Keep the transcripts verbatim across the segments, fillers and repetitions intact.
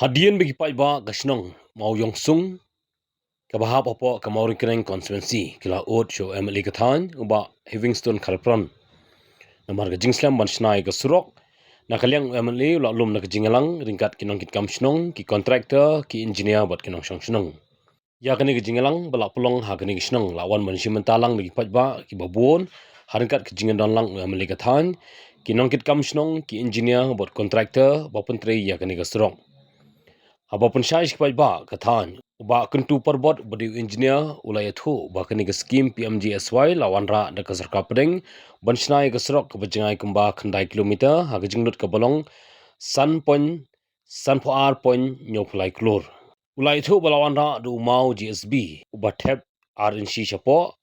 Hadien ba ki paidbah ka shnong Mawïongsung kaba hap hapoh ka Mawryngkneng constituency ki la ud sha u M L A ka thaiñ u Bah Heavingstone Kharpran namar ka jingslem ban shna ïa ka surok. Na ka liang u M L A u la lum na ka jingïalang ryngkat ki nongkitkam shnong, ki contractor, ki engineer bad ki nongshong shnong. Ïa kane ka jingïalang ba la pynlong ha kane ka shnong la wan ban shim bynta lang da ki paidbah kiba bun ha ryngkat ka jingdon lang u M L A ka thaiñ, ki nongkitkam shnong, ki engineer bad contractor ba pyntrei ïa kane ka surok. Haba pynshai sha ki paidbah ka thaiñ, u Bah Kyntu Parbot uba dei u engineer u la ïathuh ba kane ka skim P M G S Y la wanrah da ka sorkar pdeng ban shna ïa ka surok kaba jngai kumba khyndai kilometer ha ka jinglut kaba long san point san phew ar point hynñiew phew lai klur. U la ïathuh ba la wanrah da u maw G S B uba thep ar inshi shapoh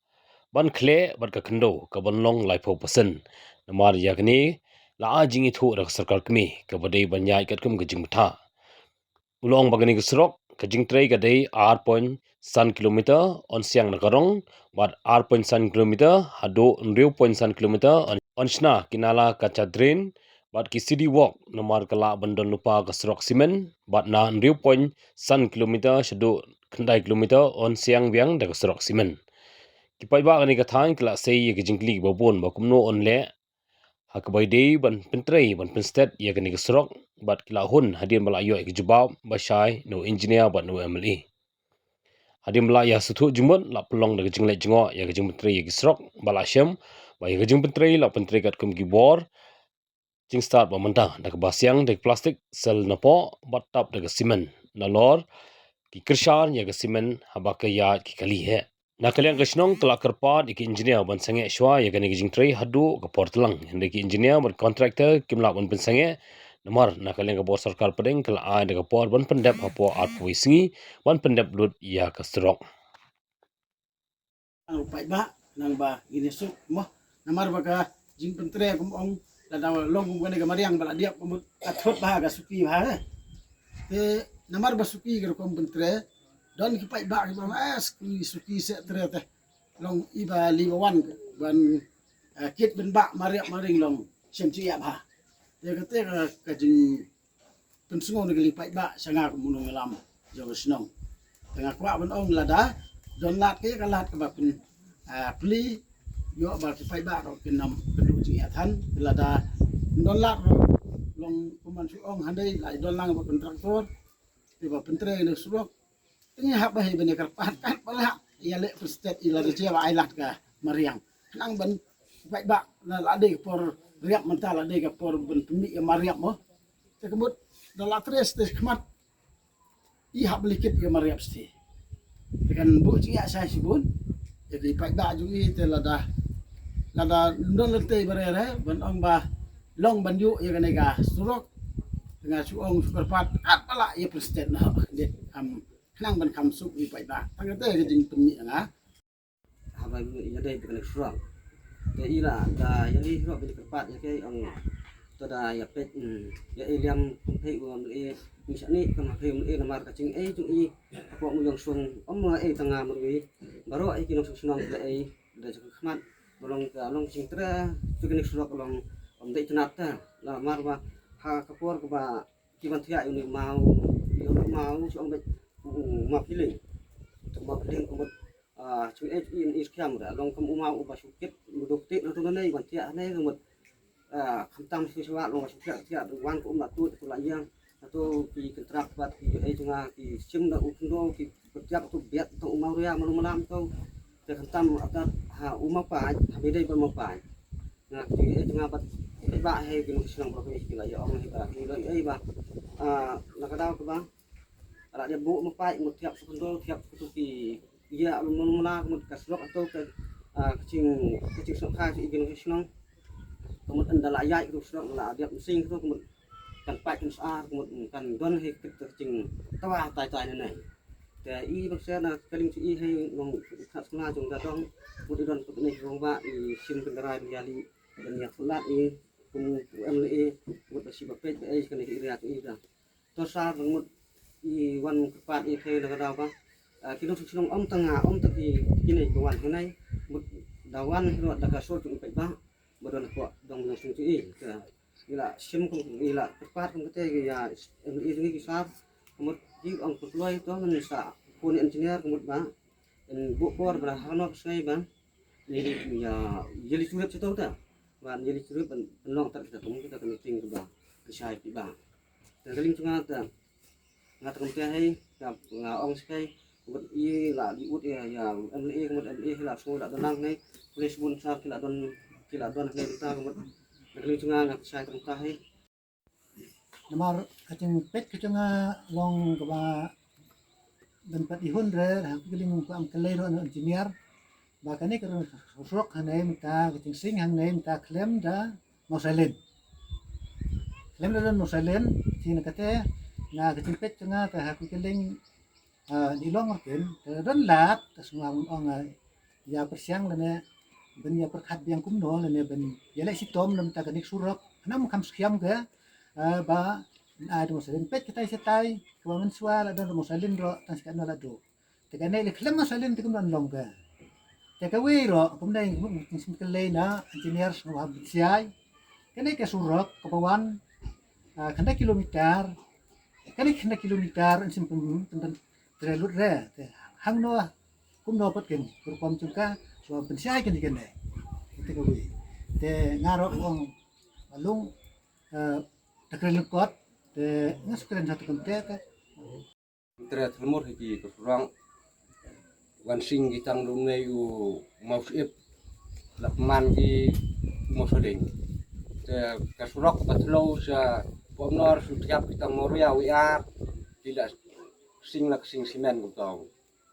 ban khleh bad ka khyndew kaban long laiphew percent. Namar ïa kane la ai jingïathuh da ka sorkar kmie kaba dei ban ïaid katkum ka jingbthah. U la ong ba kane ka surok ka jingtrei ka dei ar point san kilometer yn siang na ka rong bad ar point san kilometer haduh hynriew point san kilometer yn, yn shna ki nala kacha drain bad ki city walk namar ka lah ban don lypa ka surok simen bad na hynriew point san kilometer shaduh khyndai kilometer yn siang biang da ka surok simen. Ki paidbah kane ka thaiñ ki la sei ïa ka jingkylli kiba bun ba kumno yn leh ha kaba ïadei ban pyntrei ban pynstet ïa kane ka surok bad ki la hun hadien ba la ïoh ïa ka jubab ba shai na u engineer bad na u M L A. Hadien ba la ïa sngewthuh jingmut la pynlong da ka jingleit jngoh ïa ka jingpyntrei ïa ki surok ba la shem ba ïa ka jingpyntrei la pyntrei katkum ki bor jingstad ba mynta da kaba siang da ki plastik sel napoh bad tap da ka simen nalor ki kyrshar ïa ka simen haba ka ïaid ki kali heh. Na ka liang ka shnong ka la kyrpad ïa ki engineer ban sangeh shuwa ïa kane ka jingtrei haduh ka por tlang. Hynrei ki engineer bad contractor kim lah ban pynsangeh namar na ka liang ka bor sorkar pdeng ka la ai da ka por ban pyndep hapoh arphew wei sngi ban pyndep lut ïa ka surok. Nang paidbah nang ba ngin ïasuk mo namar ba ka jingpyntrei kum ong lada long kum kane ka mariang ba la diap kum ka thut ba ka suki ba ha. Te namar ba suki ka rukom pyntrei don ki paidbah kiba ong, "Eh, suki, suki seh trei te." Long i ba li ba wan ban, eh, kit ban bah mariap maring long shem ci ïap ha. Te kate ka, ka jingpynsngew na ki li paidbah sha nga kum u nongïalam jong ka shnong. Te nga kwah ban ong lada don lad ka ïa ka lad kaba pyn, ah, plie ïoh ba ki paidbah ruh kin ym pynduh jingïathan. Te lada don lad ruh long kum ban shu ong hynrei la don lang ba kontraktor te ba pyntrei na surok. Te ngi hap ba hi ban ïa kyrpad katba lah ïa leh pynstet ïa lada jia ba ai lad ka mariang. Khnang ban paidbah na la dei ka por riap mynta la dei ka por ban pynmih ïa mariap mo. Te ka mut da la trei stet khmat i hap likit ïa mariap stet. Te kan buh jingïaid shai shibun ïa ki paidbah jong i te lada lada don lynti ba re re ban ong ba long ban ïuh ïa kane ka surok. Te nga shu ong shu kyrpad katba lah ïa pynstet noh. Dei kham khnang ban kham suk ïa ki paidbah. Tang kata ka jingpynmih nga. Haba ïa dei ba kane ka surok te i la da ïa i surok ba ïa kyrpad ïa ki ong to da ïa peit, mm, ïa i liam kum peit u M L A kum shane ka ma peit u M L A namar ka jingei jong i hapoh Mawïongsung ym la ei tang nga marwei baroh ïa ki nongshong shnong ki la ei da jingkhmat ba long ka long jingtrei jong kane ka surok long ym dei tnat ta namar ba ha ka por kaba ki ban thiah ïa une u maw, ïa une u maw shu ong beit u maw Philling. U maw Philling ka mut, ah, jingeh i i skhem da long kum u maw uba shu kit u duk ti na tu na nei ban thiah nei ka mut, ah, khamtam shu shu long ba shu thiah thiah wan ka um la tu tu la ïa na tu ki kontrak bad ki ei jong nga ki shim da u khyndew ki btiap tu biat tu u maw ria malu malam tu. Te khamtam ata ha u maw paid ha bidei ba maw paid. Nga ki ei jong nga bad ei ba hei ki nong shnong ba ki la ïa ong hei ba ki la ei ba, ah, na ka daw ka ba ala dia bu ma pai mut thiap sukun do thiap suku ki ïa alum mula mula mut ka surok ato ka, ah, ka ching ka ching shnong ka i ki nong shnong. Ka mut ynda la ïa ki surok la dia msing ka mut kan pai kan sar ka mut kan don hei ka ching tawa tai tai ne ne. Te i bangsa na ka ling chi i hei nong kha skuna jong da dong mut i don ka ne rong ba i sim kan rai ïa li. Ban ïa pynlait i kum u M L A mut ba shi ba peit ba ei kane ka area ka i da. To sar mut i wan kyrpad i kei na ka daw ba, ah, ki nong shnong ym tang nga ym tang ki kine ba wan hangne mut da wan hi ruh da ka sor jong i peit ba ba don ko dong nong shnong i ka i la shim kum i la kyrpad kum kate ki ïa M L A jong i ki sar Mut ki ong pynkloi to ngan sa phone engineer ka mut ba. En bu por ba ha no ka sngi ba. Ni ya ya li churip chito ta. Ba ya li churip ban ban long tar kita tung kita ka meeting ka ba. Ka shai pi ba. Ta ka ling chunga ta. Nga ta kam te hai ka nga ong skai. Mut i la di ut ya ya M L A mut M L A la so la don lang nei. Police bun sa ki la don ki la don nei ta mut. Ka ling chunga nga shai ta ta hai. Namar ka jingpeit ka jong nga long kaba ban pat ihun re ha ka liang ka am ka lei ro engineer ba kane ka ro surok hangne mynta ka jingsing hangne mynta khlem da Mawsalen. Khlem da don Mawsalen ti na kate nga ka jingpeit ka nga ka ha ka liang ni long kin ka don lat ka sngewbha ong ya pyrshang lane ban ya pyrkhat biang kumno lane ban ya leh shitom na mynta ka nik surok hanam kham skhiam ka ba ai dong sa peit ka tai sa tai ka ba mynshuwa la don Mawsalen ro tang sa ka no la do. Te kane le khlem Mawsalen te kum don long ka. Te kawei ro kum dei kum sim ka lei na engineer sngewbha ban siai. Kane ka surok ka ba wan khyndai kilometer. Kane khyndai kilometer yn sim pyn pyn tre lut re. Te hangno kumno pat kin rukom jong ka sngewbha ban siai kin kane. Te kawei. Te nga ro ong alung ta kren lyngkot te nga shu kren sa te kam te ka. Tre thlmur hi ki ka surok wan sing ki tang dum nei u Mawsip la man ki Mawsalen. Te ka surok ka thlo sa Pomnor su thiap ki tang Mawria wi ar ki la sing la sing simen ku tong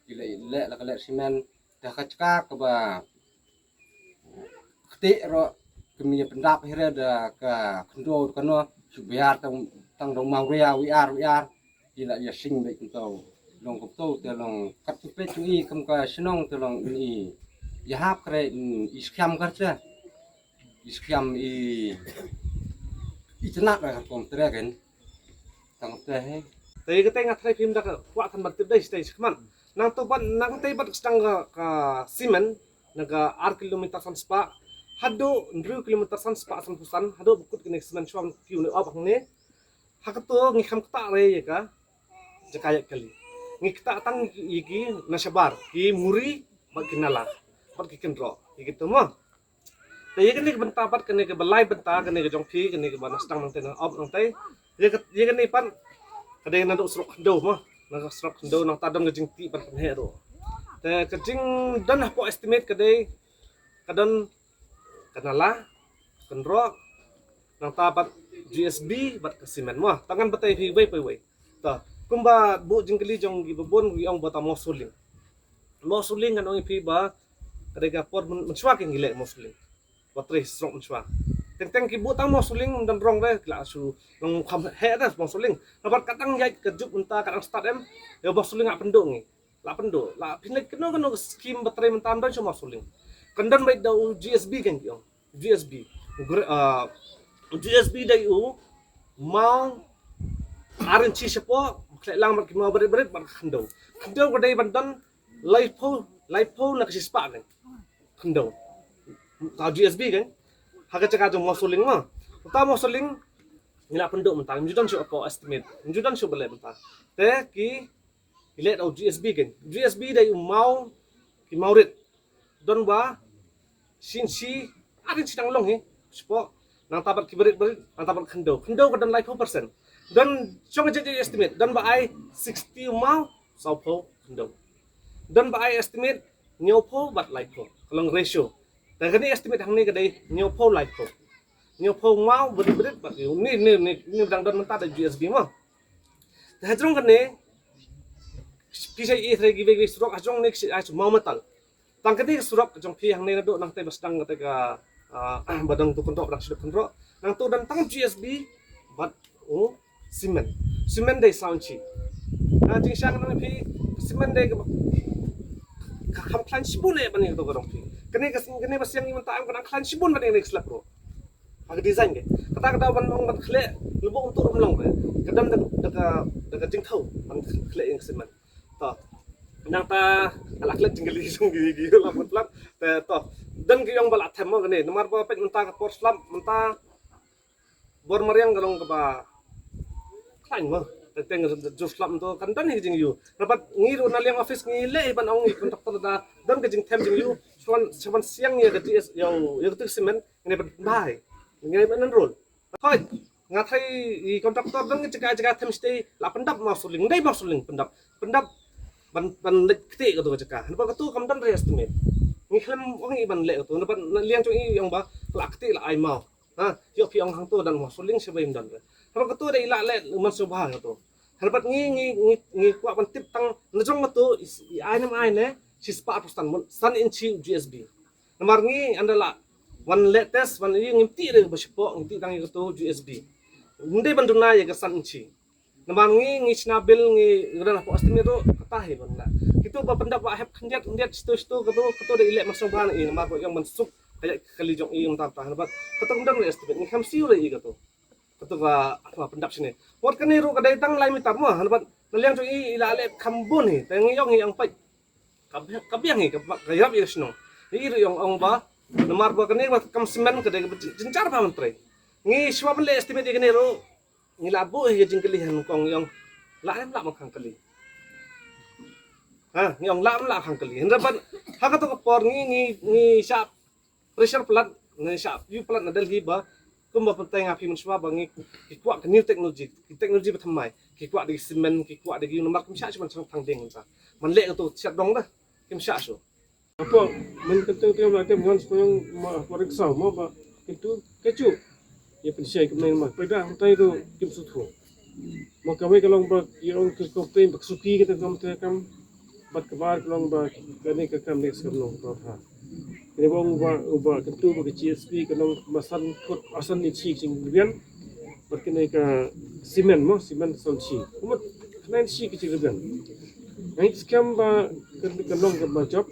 ki la le la ka le simen te ka chka ka ba kti ro kemi pyndap hire da ka khndo ka no su biar tang tang dong Mawria wi ar wi ar ki la ya sing be kumto long kumto te long kat tu pe tu i kam ka shnong te long i ya hap kre i skhiam kar cha i skhiam i i tnat ra kom tre ken tang te he te ka te nga thai phim da ka wa than ban tip dai stai skman nang to ban nang te bat stang ka simen na ka ar kilometer san spa hadu ndru kilometer san spa san pusan hadu bukut kene simen shwang kiu ne op hangne ha ka to ngi kham kta re ya ka jaka ya kali ngi kta tang ya ki na shabar ki muri bat ki nala bat ki kendro ya ki to mo te ya kene ka bynta bat kene ka balai bynta kene ka jong phi kene ka ba na stang nang te na op nang te ya ka ya kene pan ka dei na dok srok khndo mo na ka srok khndo nang ta don ka jingti ban pynhe ro te ka jing don hapo estimate ka dei ka don ka nala kendro nang ta bat G S B bat ka simen mo tangan batai phi wei phi wei ta kumba bu jingkali jong gi babon gi ong ba ta Mawsuling Mawsuling ngan ong phi ba ka dei ka por mynshuwa ki ngi leh Mawsuling ba tre srok mynshuwa teng teng ki bu tang Mawsuling dan rong re la su nang kham he da Mawsuling na bat ka tang yai ka jup mynta ka tang start em ya Mawsuling a pyndu ngi la pyndu la phin leh kano kano skim ba tre mynta am don shu Mawsuling kan don bai da u G S B kan ki ong G S B G S B dei u mau arin chi shapo khlek lang mat ki mau berit berit mat khando khando ka dei ban don lai pho lai pho na ka shispa kan khando ta G S B kan ha ka jaka jong Mawsuling ma ta Mawsuling ngi la pyndu mynta ngi don shu apo estimate ngi don shu bale mynta te ki ki let au G S B kan G S B dei u mau ki mau rit don ba shin shi arin shi dang long hi spo nang tabat ki berit berit nang tabat khando khando ka don lai pho percent don shong je je estimate don ba ai sixty mau sau pho khando don ba ai estimate nyau pho bat lai pho ka long ratio ta kani estimate hangne ka dei nyau pho lai pho nyau pho mau berit berit bat ni ni ni ni dang don mynta da G S B ma ta hajrong kane pisa i thre gi vegi surok hajrong ne kisi ai mau metal tang kane surok jong phi hangne na do nang te bas dang te ka badang tu kondok dang sudok kondok nang tu dan tang G S B bat u simen simen dei sound chi na jing shang nang phi simen dei ka kham klan shibun e bani to ka dong phi kane ka kane bas yang i mynta am ka nang klan shibun bani ne slap ro ha ka design ke kata ka daw ban ong ban khleh lubuk untuk rum long re ka dam da ka da ka jingthau ban khleh ing simen to nang ta ala khleh jingli jong gi gi la put lam te to dan ki ong bala them mo kane namar ba pet mynta ka por slap mynta bor mariang ka long ka ba khlain mo Teng jur slap to kan don hi ka jingïoh. Rapat ngi ruh na liang office ngi leh ban ong ngi contractor da don ka jingthem jingïoh. Shuan shuan siang ïa ka T S ïa ïa ka cement ngi ban bai. Ngi ban enroll. Hoi, nga thai i contractor don ngi jaka jaka them stay la pyndap ma suling dei ma suling pyndap. Pyndap ban ban leh kti ka tu ka jaka. Rapat ka tu kam don re estimate. Ngi khlem ong ngi ban leh ka tu. Rapat na liang jong i ong ba la kti la ai mau. Ha, ïoh phi ong hangto dang mo suling sha bai mdan. Haba kato da i la leh man sha bha kato. Haba ngi ngi ngi ngi kwah ban tip tang na jong kato i ai nam ai ne shi spah arphew san mun san inchi G S B. Namar ngi ynda la wan leh test wan i ngim ti re ba shi poh ngi ti tang i kato G S B. Ngi dei ban duna ïa ka san inchi. Namar ngi ngi shna bill ngi ran hapoh estimate ruh kata hi ban la. Kito ba pyndap ba hep khyndiat khyndiat shito shito kato kato da i leh man sha bha i namar ba ïong ban suk. Kaya kali jong i mynta ta hanbat. Kato kumdang re estimate ngi kham siu re i kato. Kato ka apa pyndap sini. Wat kani ru ka dai tang lai meter mo hanbat. Na liang jong i ila le kham bun hi. Tang i ong i ang pai. Ka biang hi ka ka yap i shnong. I ru ong ong ba. Namar ba kani ba kam semen ka dai ka jinjar ba menteri. Ngi shwa le estimate i kani ru. Ngi la bu hi ka jingkali han kong i ong. La em la ma khang kali. Ha, ngi ong la em la khang kali. Hanbat. Ha kato ka por ngi ngi ngi shap pressure plant ne sha yu plant na Delhi ba kumba pyntai nga phi mynshwa ba ngi ki kwah ka new technology ki technology ba thymmai ki kwah da ki cement ki kwah da ki namar kim sha shu ban chang thang ding ta man leh to sha dong da kim sha shu. Apo men kenteng te ma tem ngan shu ma por exam ma ba kintu kechu ye pynshai kim nai ma peda tai do kim su thu. Ma kawei ka long ba ki ong ki complain ba suki kita kam te kam bad kaba ka long ba kane ka kam ne skam long ba ha. Kane ba ong ba ba kyntu ba ka G S B ka long masan kut asan ni chi ching bian bad kane ka cement mo cement son chi. Umut kane chi ki ching bian. Ngai skam ba ka long ka ba job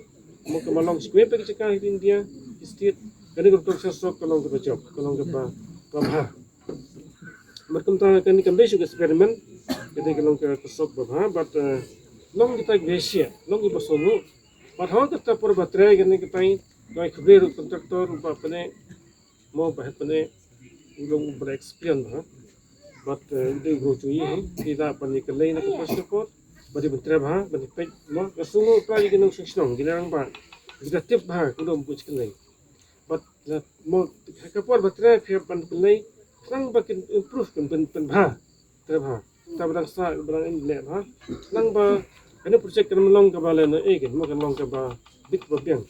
mo ka ma long skwe pe ka chaka India state kane ka tong sa sok ka long ka ba job ka long ka ba ba ha. Bad kumta kane kam dei shu ka experiment kane ka long ka ka sok ba ha bad long kita ka besia long ki ba sonu bad ha kata por ba tre kane kita i doi khuble ru contractor ba pene mo ba pene long ba experience ha bad dei ru chu i ha kita ban ni ka lei na ka passport ba di ban tre ba ha ban ni pek mo ka sonu pra ki nong shnong ki nang ba kita tip ba ha ku dom bu chik lei. Bad mo ka por ba tre phi ban pynlei nang ba kin improve kin pyn pyn bha tre bha ta ba dang sa ba dang in le bha nang ba kane project kan long ka ba le na e kin mo kan long ka ba bit ba biang.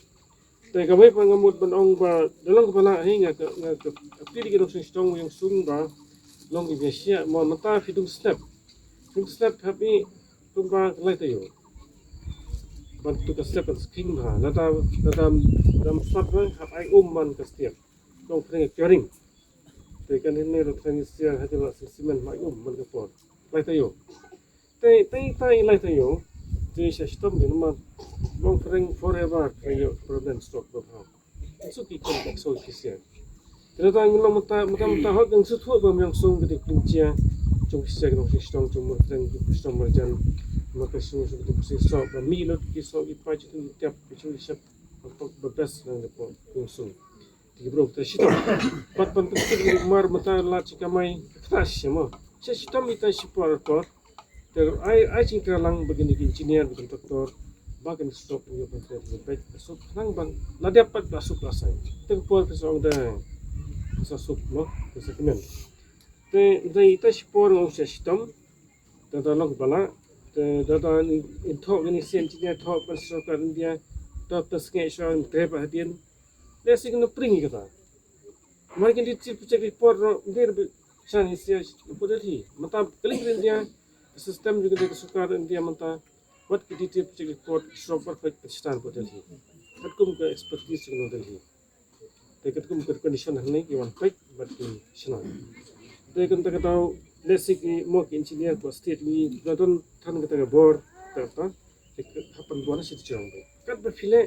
Te ka wei pa nga mut ban ong ba da long ka ba la hi nga ka nga ka pi di ki dong sing stong yang sung ba long ki bia sia mo mata phi dung step dung step hap i tung ba lai ta yo. Ban tu ka step kan sking ha lada lada dam sat ba hap ai um man ka step. Long pring curing. Te kan hin ne ro pring sia ha jela sing simen ma um man ka por. Lai ta yo. Te te tai lai ta yo. Te sha stom ni ma long pring forever pring yo problem stop ba ha. Su ki kon ka so ki sia. Te lada ngi long mata mata mata hot ngi su thuh ba myang sung ka dik pring chia. Chung ki sia ngi long sing stom chung mo pring ki stom marjan. Ma ka sung su ki dik sing so ba mi lo ki so ki pa chi tu tiap ki chu shap. Ba best nang de po tung sung. Ti bro te shitom. Pat pan tu kit mar mata la chi kamai. Kata shi mo. Shi shitom ita shi por por. Te ai ai ching tra lang ba kini ki engineer ba contractor. Ba kini stop ngi ba te ba bek suk nang ban. La dia pat ba suk la sai. Te por ke song de. Sa suk mo. Ke sa kemen. Te de ita shi por ngau shi shitom. Te da long bala. Te da da in thok ni sen chi ne thok ban sorkar India. Da ta snge shwa te ba hadien. Le sik no pring kata. Mar kin di chi project report ro der be chan hi sia ko Delhi. Mata kling India system juga de sorkar India mata. Wat ki di chi project report sorkar ko Pakistan ko Delhi. Kat kum ka expertise ko Delhi. Te kat kum ka condition hangne ki wan pek bad ki shna. Te kan ta ka tau le sik ni mo ki engineer ko state ni da don than ka ta ka bor ta ta. Te ka hapan bor na sit chong. Kat ba phile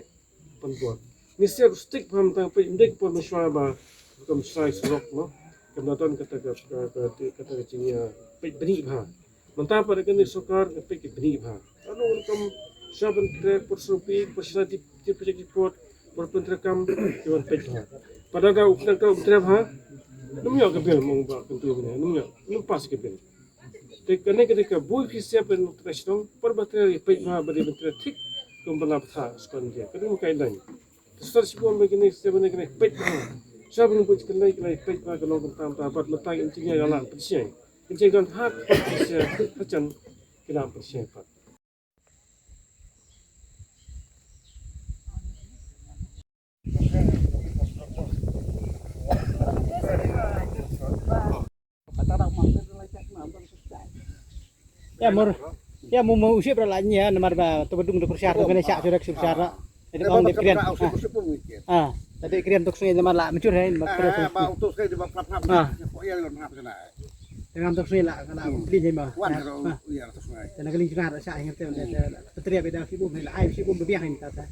pan bor. Ni se stick pam tang pe indik por me shwa ba kam shwa surok no. Kam na ton kata ka kata ka ching ya pe bni bha. Manta pa kan ni sorkar ka pe ki bni bha. Anu kam shwa ban tre por so pi por shwa di di project report por pen tre kam ki wan pe bha. Pada da upna ka upna bha. Num yo ka bil mong ba kan tu ne num yo num pas ka bil. Te kane ka dei ka buit phi sep ban trei shnong, por ba trei ri peit bha ba dei ban trei thik kum ba la bthah shuwa ïa. Ka dei ma ka ïalang. Te star shibun ba kine sep ban kine peit bha. Sha ban buit ka lei ka lei peit bha ka long kumta kumta bad mynta engineer ka la pynshai. Engineer don ha pynshai ha jan ki la pynshai pat. Ya mur. Ya mu mu usip ra la nya namar ba tu badung tu kursiar tu kena syak sudah kursiar ra. Jadi ong de kren. Ah. Tadi kren tu sungai namar la mencur hai ma kena tu. Ah. Dengan tu sungai la kena beli hai ma. Wan tu ya tu sungai. Kena keling cengar syak ingat tu. Petria beda sibum hai la ai sibum bebiah hai ta.